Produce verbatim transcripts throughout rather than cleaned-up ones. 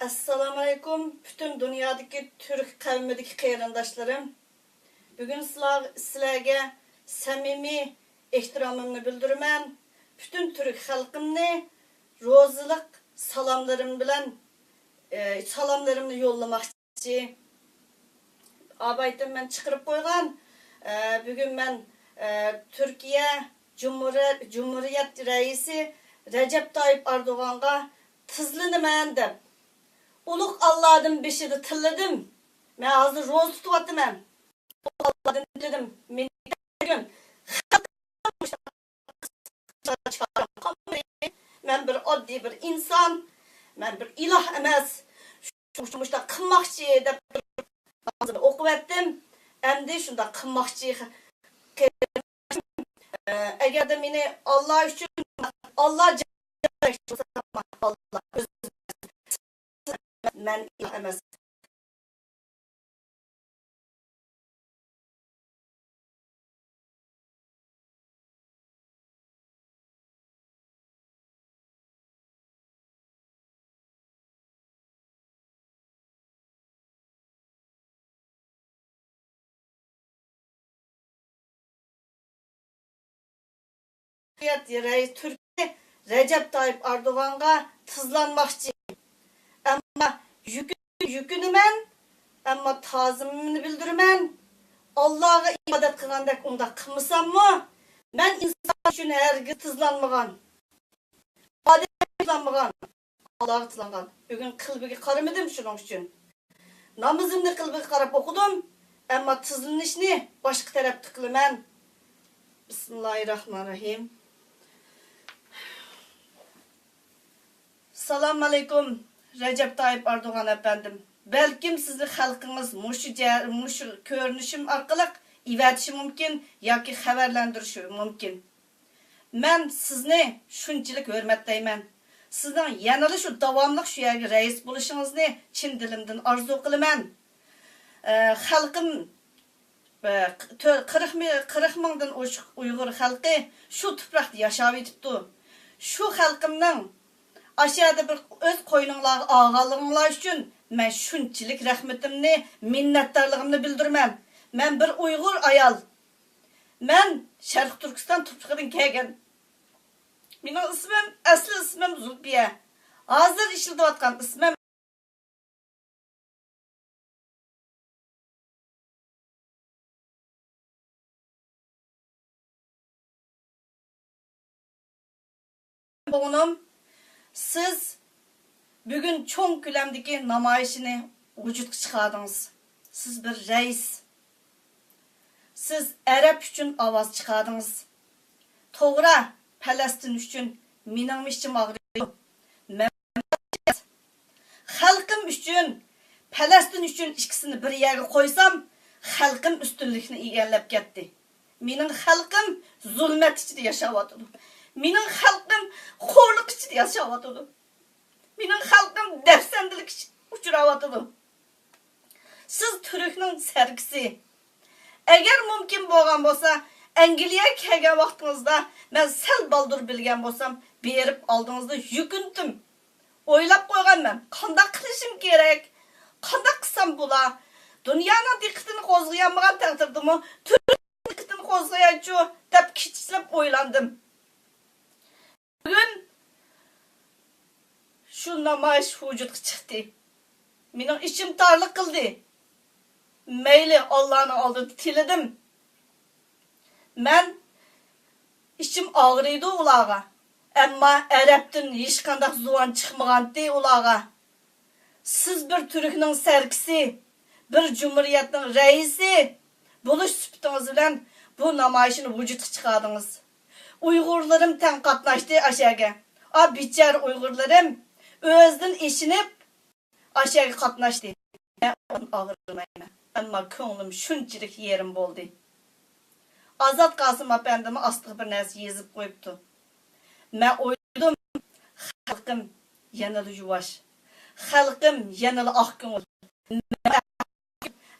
ئەسسالامۇئەلەيكۇم، پۈتۈن دۇنيادىكى تۈرك قەۋمىدىكى قېرىنداشلىرىم. بۈگۈن سىلار-، سىلەرگە سەمىمىي ئېھتىرامىمنى بىلدۈرىمەن. پۈتۈن تۈرك خەلقىمنى روزىلىق سالاملىرىم بىلەن، ئى، سالاملىرىمنى يوللىماقچى. ئابايتىم مەن چىقىرىپ قويغان، ئە، بۈگۈن مەن، ئە، تۈركىيە جۇمھۇرىيەت، جۇمھۇرىيەت رەئىسى رەجەپ تايىپ ئەردوغانغا تىزلىنىمەن دەپ، ئۇلۇغ ئاللادىن بېشىدا تىللىدىم. مەن ھازىر روزا تۇتۇۋاتىمەن. ئۇلۇغ ئاللادىن تىللىدىم. مېنى بۈگۈن مەن بىر ئاددىي بىر ئىنسان، مەن بىر ئىلاھ ئەمەس. شۇ، شۇ مۇشۇنداق قىلماقچى دەپ بىر نامىزىمنى ئوقۇۋەتتىم. ئەمدى شۇنداق قىلماقچى. ئەگەردە مېنى ئاللا ئۈچۈن، ئاللا جازا بەرمەكچى بولسا، ئاللا ئۆزى، مەن ئىلاھ ئەمەس. رەئىس تۈركىي رەجەپ تايىپ ئەردوغانغا تىزلانماقچى. ئەمما يۈكۈن-، يۈكۈنىمەن، ئەمما تازىمىمنى بىلدۈرىمەن. ئاللاغا ئىبادەت قىلغاندەك ئۇنداق قىلمىساممۇ، مەن ئىنسان ئۈچۈن ھەرگىز تىزلانمىغان. ئادەمگە تىزلانمىغان، ئاللاغا تىزلانغان. بۈگۈن قىبلىگە قارىمىدىم شۇنىڭ ئۈچۈن. نامىزىمنى قىبلىگە قاراپ ئوقۇدۇم، ئەمما تىزلىنىشنى باشقا تەرەپتە قىلىمەن. بىسمىللاھىررەھمانىررەھىم. سالام ئەلەيكۇم، رەجەپ تايىپ ئەردوغان ئەپەندىم. بەلكىم سىزنى خەلقىڭىز مۇشۇ جە-، مۇشۇ كۆرۈنۈشۈم ئارقىلىق ئېۋەتىشى مۇمكىن ياكى خەۋەرلەندۈرۈشى مۇمكىن. مەن سىزنى شۇنچىلىك ھۆرمەتلەيمەن. سىزنىڭ يەنىلا شۇ داۋاملىق شۇ يەرگە رەئىس بولۇشىڭىزنى چىن دىلىمدىن ئارزۇ قىلىمەن. ئە، خەلقىم، ئە، تۆ-، قىرىق مىڭ، قىرىق مىڭدىن ئوشۇق ئۇيغۇر خەلقى شۇ تۇپراقتا ياشاۋېتىپتۇ. شۇ خەلقىمنىڭ ئاشۇ يەردە بىر ئۆز قوينۇڭلارغا ئالغانلىقىڭلار ئۈچۈن مەن شۇنچىلىك رەھمىتىمنى، مىننەتدارلىقىمنى بىلدۈرىمەن. مەن بىر ئۇيغۇر ئايال. مەن شەرقىي تۈركىستان تۇپرىقىدىن كەلگەن. مېنىڭ ئىسمىم، ئەسلى ئىسمىم زۇلپىيە. ھازىر ئىشلىتىۋاتقان ئىسمىم بوغۇنۇم، سىز بۈگۈن چوڭ كۆلەمدىكى نامايىشنى ۋۇجۇدقا چىقاردىڭىز. سىز بىر رەئىس. سىز ئەرەب ئۈچۈن ئاۋاز چىقاردىڭىز. توغرا، پەلەستىن ئۈچۈن مېنىڭمۇ ئىچىم ئاغرىيدۇ. مەن خەلقىم ئۈچۈن، پەلەستىن ئۈچۈن ئىككىسىنى بىر يەرگە قويسام، خەلقىم ئۈستۈنلۈكنى ئىگىلەپ كەتتى. مېنىڭ خەلقىم زۇلمەت ئىچىدە ياشاۋاتىدۇ. مېنىڭ خەلقىم خورلۇق ئىچىدە ياشاۋاتىدۇ. مېنىڭ خەلقىم دەپسەندىلىك ئۇچراۋاتىدۇ. سىز تۈركنىڭ سەركىسى. ئەگەر مۇمكىن بولغان بولسا، ئەنگلىيەگە كەلگەن ۋاقتىڭىزدا مەن سەل بالدۇر بىلگەن بولسام، بېرىپ ئالدىڭىزدا يۈكۈنتۈم. ئويلاپ قويغانمەن، قانداق قىلىشىم كېرەك؟ قانداق قىلسام بولا؟ دۇنيانىڭ دىققىتىنى قوزغىيالمىغان تەقدىردىمۇ، تۈركنىڭ دىققىتىنى قوزغىيايچۇ دەپ كېچىكلەپ ئويلاندىم. بۈگۈن شۇ نامايىش ۋۇجۇدقا چىقتى. مېنىڭ ئىچىم تارلىق قىلدى. مەيلى، ئاللانىڭ ئالدىدا تىلىدىم. مەن ئىچىم ئاغرىيدۇ ئۇلارغا. ئەمما ئەرەبتىن ھېچقانداق زۇۋان چىقمىغانتى ئۇلارغا. سىز بىر تۈركنىڭ سەركىسى، بىر جۇمھۇرىيەتنىڭ رەئىسى بولۇش سۈپىتىڭىز بىلەن بۇ نامايىشنى ۋۇجۇدقا چىقاردىڭىز. ئۇيغۇرلىرىم تەڭ قاتناشتى ئاشەگە. ئا، بىچارە ئۇيغۇرلىرىم ئۆزىدىن ئېچىنىپ ئاشەگە قاتناشتى. مەن ئۇنى ئاغرىمايمەن. ئەمما كۆڭلۈم شۇنچىلىك يېرىم بولدى. ئازات قاسىم ئەپەندىمۇ ئاستىغا بىر نەرسە يېزىپ قويۇپتۇ. مەن ئويلىدىم، خەلقىم يەنىلا يۇۋاش. خەلقىم يەنىلا ئاق كۆڭۈل.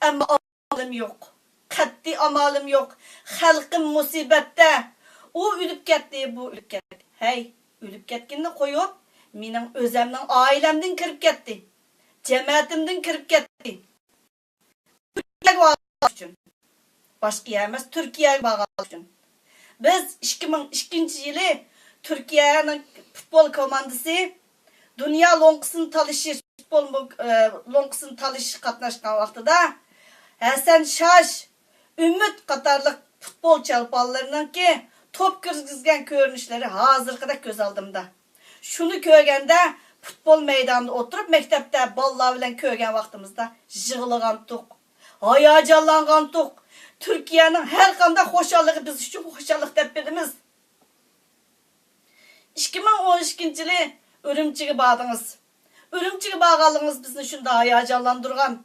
ئەمما ئامالىم يوق. قەتئىي ئامالىم يوق. خەلقىم مۇسىبەتتە. ئۇ ئۆلۈپ كەتتى، بۇ ئۆلۈپ كەتتى. ھەي، ئۆلۈپ كەتكىنىنى قويۇپ، مېنىڭ ئۆزەمنىڭ ئائىلەمدىن كىرىپ كەتتى. جەمەتىمدىن كىرىپ كەتتى. تۈركىيەگە بارغانلىقى ئۈچۈن. باشقا يەر ئەمەس، تۈركىيەگە بارغانلىقى ئۈچۈن. بىز ئىككى مىڭ ئىككىنچى يىلى تۈركىيەنىڭ پۇتبول كوماندىسى دۇنيا لوڭقىسىنى تالىشىش، پۇتبول مۇ-، ئە، لوڭقىسىنى تالىشىشقا قاتناشقان ۋاقتىدا ھەسەن شاش، ئۈمىد قاتارلىق پۇتبول چولپانلىرىنىڭكى توپ كىرگۈزگەن كۆرۈنۈشلىرى ھازىرقىدەك كۆز ئالدىمدا. شۇنى كۆرگەندە، پۇتبول مەيدانىدا ئولتۇرۇپ، مەكتەپتە بالىلار بىلەن كۆرگەن ۋاقتىمىزدا يىغلىغانتۇق، ھاياجانلانغانتۇق. تۈركىيەنىڭ ھەر قانداق خۇشاللىقى بىز ئۈچۈن خۇشاللىق دەپ بىلىمىز. ئىككى مىڭ ئون ئىككىنچى يىلى ئۈرۈمچىگە باردىڭىز. ئۈرۈمچىگە بارغانلىقىڭىز بىزنى شۇنداق ھاياجانلاندۇرغان.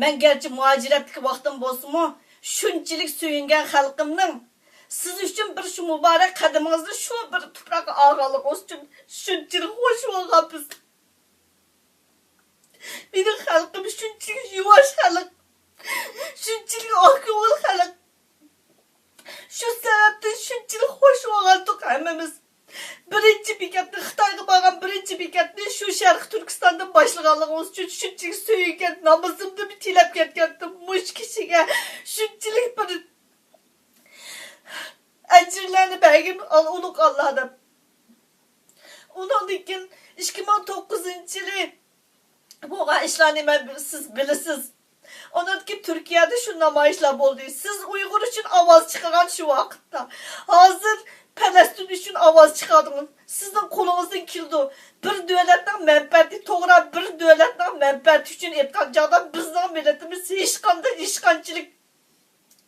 مەن گەرچە مۇھاجىرەتتىكى ۋاقتىم بولسىمۇ، شۇنچىلىك سۆيۈنگەن خەلقىمنىڭ سىز ئۈچۈن بىر شۇ مۇبارەك قەدىمىڭىزنى شۇ بىر تۇپراققا ئالغانلىقىڭىز ئۈچۈن شۇنچىلىك خۇش بولغان بىز. مېنىڭ خەلقىم شۇنچىلىك يۇۋاش خەلق، شۇنچىلىك ئاق كۆڭۈل خەلق. شۇ سەۋەبتىن شۇنچىلىك خۇش بولغانتۇق ھەممىمىز. بىرىنچى بېكەتنى، خىتايغا بارغان بىرىنچى بېكەتنى شۇ شەرقىي تۈركىستاندىن باشلىغانلىقىڭىز ئۈچۈن شۇنچىلىك سۆيۈنگەن، نامىزىمنىمۇ تىلەپ كەتكەنتىم مۇشۇ كىشىگە. شۇنچىلىك بىر ئەجىرلەرنى بەرگىن ئۇلۇغ ئاللا دەپ. ئۇنىڭدىن كېيىن ئىككى مىڭ توققۇزىنچى يىلى بولغان ئىشلارنى مەن، سىز بىلىسىز. ئۇنىڭدىن كېيىن تۈركىيەدە شۇ نامايىشلار بولدى. سىز ئۇيغۇر ئۈچۈن ئاۋاز چىقارغان شۇ ۋاقىتتا. ھازىر پەلەستىن ئۈچۈن ئاۋاز چىقاردىڭىز. سىزنىڭ قولىڭىزدىن كېلىدۇ. بىر دۆلەتنىڭ مەنپەئەتى، توغرا، بىر دۆلەتنىڭ مەنپەئەتى ئۈچۈن ئېيتقان چاغدا بىزنىڭ مىللىتىمىز ھېچقانداق، ھېچقانچىلىك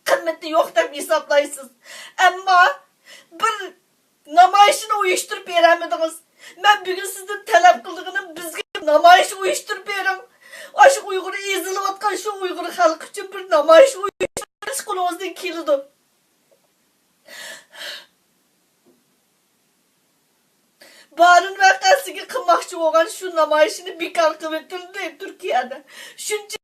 قىممىتى يوق دەپ ھېسابلايسىز. ئەمما بىر نامايىشنى ئۇيۇشتۇرۇپ بېرەلمىدىڭىز. مەن بۈگۈن سىزدىن تەلەپ قىلىدىغىنىم، بىزگە نامايىش ئۇيۇشتۇرۇپ بېرىڭ. ئاشۇ ئۇيغۇر ئېزىلىۋاتقان شۇ ئۇيغۇر خەلقى ئۈچۈن بىر نامايىش ئۇيۇشتۇرۇش قولىڭىزدىن كېلىدۇ. بارىن ۋەقەسىگە قىلماقچى بولغان شۇ نامايىشنى بىكار قىلىۋېتىلدى تۈركىيەدە. شۇنچە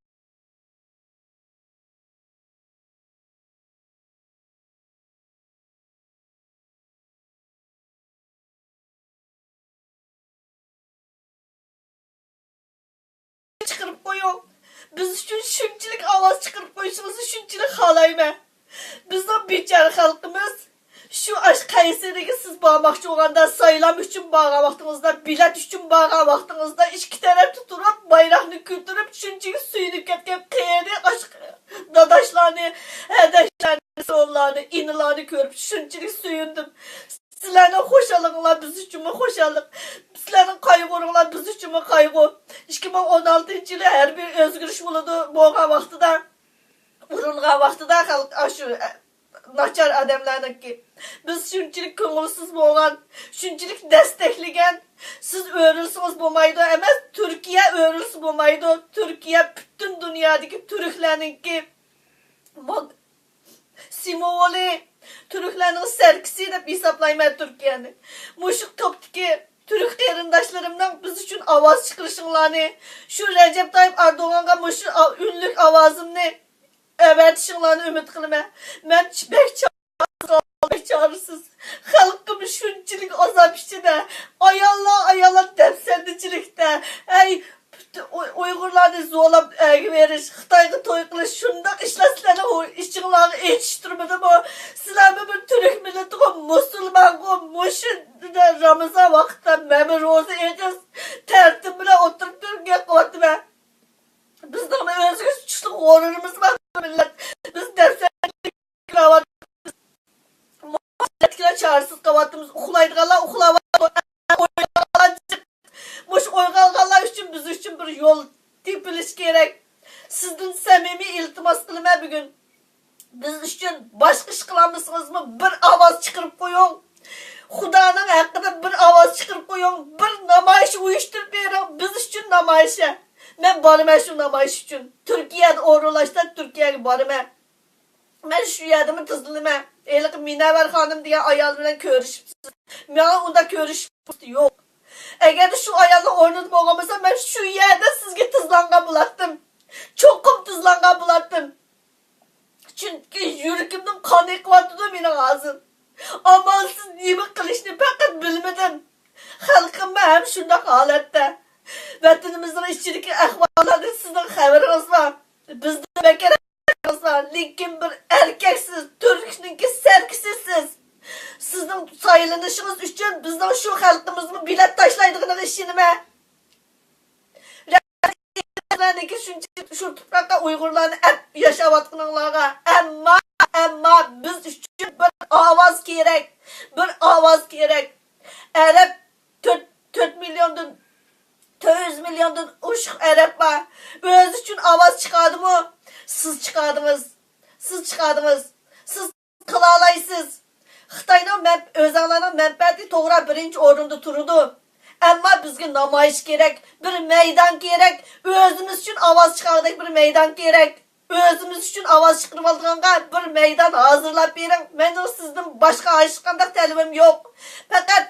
چىقىرىپ قويۇڭ. بىز ئۈچۈن شۇنچىلىك ئاۋاز چىقىرىپ قويۇشىڭىزنى شۇنچىلىك خالايمەن. بىزنىڭ بىچارە خەلقىمىز شۇ ئاش قەيسىرىگە سىز بارماقچى بولغاندا، سايلام ئۈچۈن بارغان ۋاقتىڭىزدا، بېلەت ئۈچۈن بارغان ۋاقتىڭىزدا ئىككى تەرەپتە تۇرۇپ، بايراقنى كۆتۈرۈپ، شۇنچىلىك سۆيۈنۈپ كەتكەن قېرى ئاش داداشلارنى، ھەدەشلەرنى، سوۋلارنى، ئىنىلارنى كۆرۈپ شۇنچىلىك سۆيۈندۈم. سىلەرنىڭ خۇشاللىقىڭلار بىز ئۈچۈنمۇ خۇشاللىق، سىلەرنىڭ قايغۇلىرىڭلار بىز ئۈچۈنمۇ قايغۇ. ئىككى مىڭ ئون ئالتىنچى يىلى ھەربىي ئۆزگىرىش بولىدۇ، بولغان ۋاقتىدا، ئۇرۇلغان ۋاقتىدا خەلق، ئاشۇ، ئە، ناچار ئادەملەرنىڭكى. بىز شۇنچىلىك كۆڭۈلسىز بولغان، شۇنچىلىك دەستەكلىگەن، سىز ئۆرۈلسىڭىز بولمايدۇ ئەمەس، تۈركىيە ئۆرۈلسە بولمايدۇ. تۈركىيە پۈتۈن دۇنيادىكى تۈركلەرنىڭكى مو-، سىمۋولى، تۈركلەرنىڭ سەركىسى دەپ ھېسابلايمەن تۈركىيەنى. مۇشۇ توپتىكى تۈرك قېرىنداشلىرىمنىڭ بىز ئۈچۈن ئاۋاز چىقىرىشىڭلارنى، شۇ رەجەپ تايىپ ئەردوغانغا مۇشۇ ئا-، ئۈنلۈك ئاۋازىمنى ئەۋەتىشىڭلارنى ئۈمىد قىلىمەن. مەن بەك چارىسىز، بەك چارىسىز. خەلقىم شۇنچىلىك ئازاب ئىچىدە، ئاياللار، ئاياللار دەپسەندىچىلىكتە. ھەي، پۈتۈن ئۇي-، ئۇيغۇرلارنى زورلاپ ئەرگە بېرىش، خىتايغا توي قىلىش، شۇنداق ئىشلار سىلەرنىڭ ئۇ-، ئىچىڭلارغا ئېچىشتۇرمىدىمۇ؟ سىلەرمۇ بىر تۈرك مىللىتىغۇ، مۇسۇلمانغۇ، مۇشۇ رامىزان ۋاقتىدا مەنمۇ روزا ئېغىز تەرتىپ بىلەن ئولتۇرۇپ تۇرۇپ گەپ قىلىۋاتىمەن. بىزنىڭمۇ ئۆزىگە تۇتۇشلۇق غۇرۇرىمىز بار مىللەت. بىز دەپسەندە چارىسىز قېلىۋاتىمىز. ئۇخلايدىغانلار ئۇخلاۋاتىدۇ. مۇشۇ ئويغانغانلار ئۈچۈن، بىز ئۈچۈن بىر يول تېپىلىشى كېرەك. سىزدىن سەمىمىي ئىلتىماس قىلىمەن بۈگۈن. بىز ئۈچۈن باشقا ئىش قىلالمىسىڭىزمۇ، بىر ئاۋاز چىقىرىپ قويۇڭ. خۇدانىڭ ھەققىدە بىر ئاۋاز چىقىرىپ قويۇڭ. بىر نامايىش ئۇيۇشتۇرۇپ بېرىڭ. بىز ئۈچۈن نامايىش. مەن بارىمەن شۇ نامايىش ئۈچۈن. تۈركىيەدە ئورۇنلاشسا، تۈركىيەگە بارىمەن. مەن شۇ يەردىمۇ تىزلىنىمەن. ھېلىقى مۇنەۋۋەر خانىم دېگەن ئايال بىلەن كۆرۈشۈپسىز. ماڭا ئۇنداق كۆرۈشۈش پۇرسىتى يوق. ئەگەردە شۇ ئايالنىڭ ئورنىدا بولغان بولسام، مەن شۇ يەردە سىزگە تىزلانغان بولاتتىم. چوقۇم تىزلانغان بولاتتىم. چۈنكى يۈرىكىمنىڭ قانى ئېقىۋاتىدۇ مېنىڭ ھازىر. ئامالسىز نېمە قىلىشنى پەقەت بىلمىدىم. خەلقىممۇ ھەم شۇنداق ھالەتتە. ۋەتىنىمىزنىڭ ئىچىدىكى ئەھۋاللاردىن سىزنىڭ خەۋىرىڭىز بار. بىزدىن بەكرەك خەۋىرىڭىز بار. لېكىن بىر ئەركەكسىز، تۈركنىڭكى سەركىسىسىز. سىزنىڭ سايلىنىشىڭىز ئۈچۈن بىزنىڭ شۇ خەلقىمىزمۇ بېلەت تاشلايدىغىنىغا ئىشىنىمەن. شۇنچە شۇ تۇپراققا ئۇيغۇرلارنى ئەپ ياشاۋاتقىنىڭلارغا. ئەمما، ئەمما بىز ئۈچۈن بىر ئاۋاز كېرەك. بىر ئاۋاز كېرەك. ئەرەب تۆت، تۆت مىليوندىن، تۆت يۈز مىليوندىن ئوشۇق ئەرەب بار. ئۆزى ئۈچۈن ئاۋاز چىقاردىمۇ؟ سىز چىقاردىڭىز. سىز چىقاردىڭىز. سىز قىلالايسىز. خىتاينىڭ مەن-، ئۆزۈڭلارنىڭ مەنپەئەتى توغرا بىرىنچى ئورۇندا تۇرىدۇ. ئەمما بىزگە نامايىش كېرەك، بىر مەيدان كېرەك، ئۆزىمىز ئۈچۈن ئاۋاز چىقارغۇدەك بىر مەيدان كېرەك. ئۆزىمىز ئۈچۈن ئاۋاز چىقىرىۋالىدىغانغا بىر مەيدان ھازىرلاپ بېرىڭ. مېنىڭ سىزدىن باشقا ھېچقانداق تەلىپىم يوق. پەقەت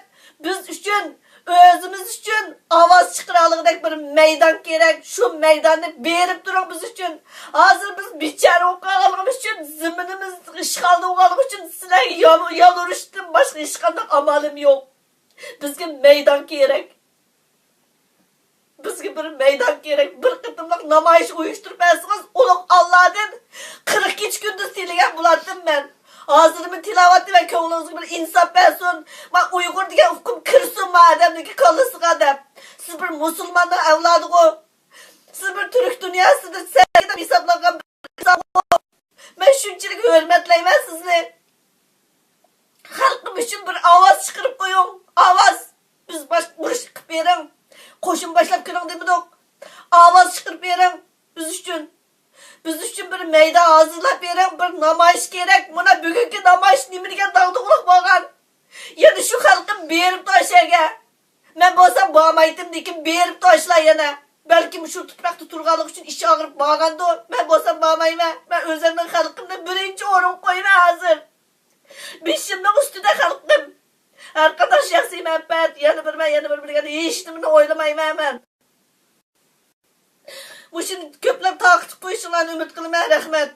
بىز ئۈچۈن، ئۆزىمىز ئۈچۈن ئاۋاز چىقىرالىغۇدەك بىر مەيدان كېرەك. شۇ مەيداننى بېرىپ تۇرۇڭ بىز ئۈچۈن. ھازىر بىز بىچارە بولۇپ قالغانلىقىمىز ئۈچۈن، زېمىنىمىز ئىشغالدا بولغانلىقى ئۈچۈن سىلەرگە يال-، يالۋۇرۇشتىن باشقا ھېچقانداق ئامالىم يوق. بىزگە مەيدان كېرەك. بىزگە بىر مەيدان كېرەك. بىر قېتىملىق نامايىش ئۇيۇشتۇرۇپ بەرسىڭىز، ئۇلۇغ ئاللادىن قىرىق كېچە كۈندۈز تىلىگەن بولاتتىم مەن. ھازىرمۇ تىلاۋەتتە ۋە كۆڭلىڭىزگە بىر ئىنساپ بەرسۇن. ما ئۇيغۇر دېگەن ئۇقۇم كىرسۇن ما ئادەمنىڭكى كاللىسىغا دەپ. سىز بىر مۇسۇلماننىڭ ئەۋلادىغۇ. سىز بىر تۈرك دۇنياسىدا سەگىدەپ ھېسابلانغان بىر ئىنسانغۇ. مەن شۇنچىلىك ھۆرمەتلەيمەن سىزنى. خەلقىم ئۈچۈن بىر ئاۋاز چىقىرىپ قويۇڭ. ئاۋاز! بىز باش-، ئۇرۇش قىلىپ بېرىڭ. قوشۇن باشلاپ كىرىڭ دېمىدۇق. ئاۋاز چىقىرىپ بېرىڭ بىز ئۈچۈن. بىز ئۈچۈن بىر مەيدان ھازىرلاپ بېرىڭ. بىر نامايىش كېرەك. مانا بۈگۈنكى نامايىش نېمە دېگەن داڭدۇغىلىق بولغان. يەنە شۇ خەلقىم بېرىپتۇ ئاشۇ يەرگە. مەن بولسام بارمايتتىم، لېكىن بېرىپتۇ ئاشۇلار يەنە. بەلكىم شۇ تۇپراقتا تۇرغانلىقى ئۈچۈن ئىچى ئاغرىپ بارغاندۇ. مەن بولسام بارمايمەن. مەن ئۆزۈمنىڭ خەلقىمنى بىرىنچى ئورۇنغا قويىمەن ھازىر. بېشىمنىڭ ئۈستىدە خەلقىم. ھەرقانداق شەخسىي مەنپەئەت، يەنە بىر مەن، يەنە بىر بىر دېگەن ھېچنېمىنى ئويلىمايمەن مەن. مۇشۇنى كۆپلەپ تارقىتىپ قويۇشۇڭلارنى ئۈمىد قىلىمەن. رەھمەت.